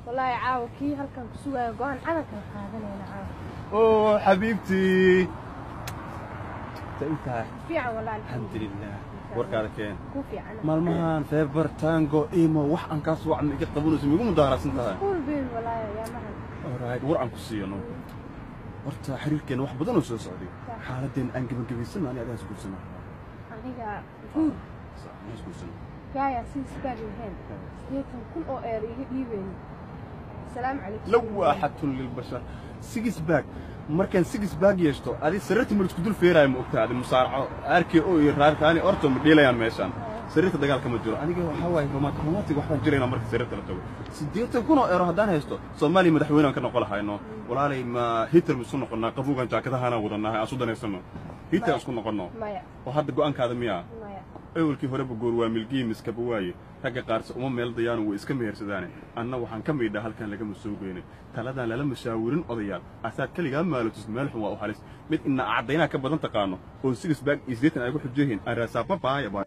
Wallaahi caawa kii halkan ku sugaayo go'aan cadan kala qaadanayna caawa. Oo xabiibtii, intaa. Fiican wallaahi. Alxamdulilah, warkaada keen. Ku fiican. Maalmahan feebar tango imo wax aan kaa soo wacma iga qabanayso, miigu mudaharaasan tahay. Mashquul baby, wallaahi ayaamahan. Alright, war aan ku siiyano. Horta xiriirkeena wax badan oo soo socday, xaaladeen aan gebagabaysano, ani adiga isguursano. Aniga guur? Aan isguursano. Gaaya six pack lahayn, 80,000 oo eer iga dhiibeyni, asalaamu calaykum. Lawaaxatun lilbashar. Six pack, markaan six pack yeeshto, adi sariirta mar isku dul feeraayo, ma ogtaa? Adi musaaraco arki oo iyo raarkaani orto ma dhiilayaan meeshaan. Sariirta dagaalka ma jiro. Aniga waxaa waaye romantic waxbaan jiraynaa marka sariirta la tago. 80,000 oo eero haddaan haysto, Soomaaliya madaxweyne aan ka noqon lahayno. Walaalay, ma heater ma isku noqonnaa? Qabowgan jaakadahaanaan wadannahay, aan isu danaysano, heater isku noqonno. Maya. Oo hadda go'aankaada miyaa? Maya. Awalkii horeba goor waa milgii miskaba waaye, ragga qaarse uma meel dayaano, way iska mehersadaane. Anna waxaan ka maydhaa halkan lagama soo goyne taladan lala mashaawirin odayaal. Asaad keligaa maalotis meel xun waa u halis. Mid ina caddaynaa ka badan taqaano oo six pack iyo 80 ay ku xujeyihiin aan raasaa. Babaaya.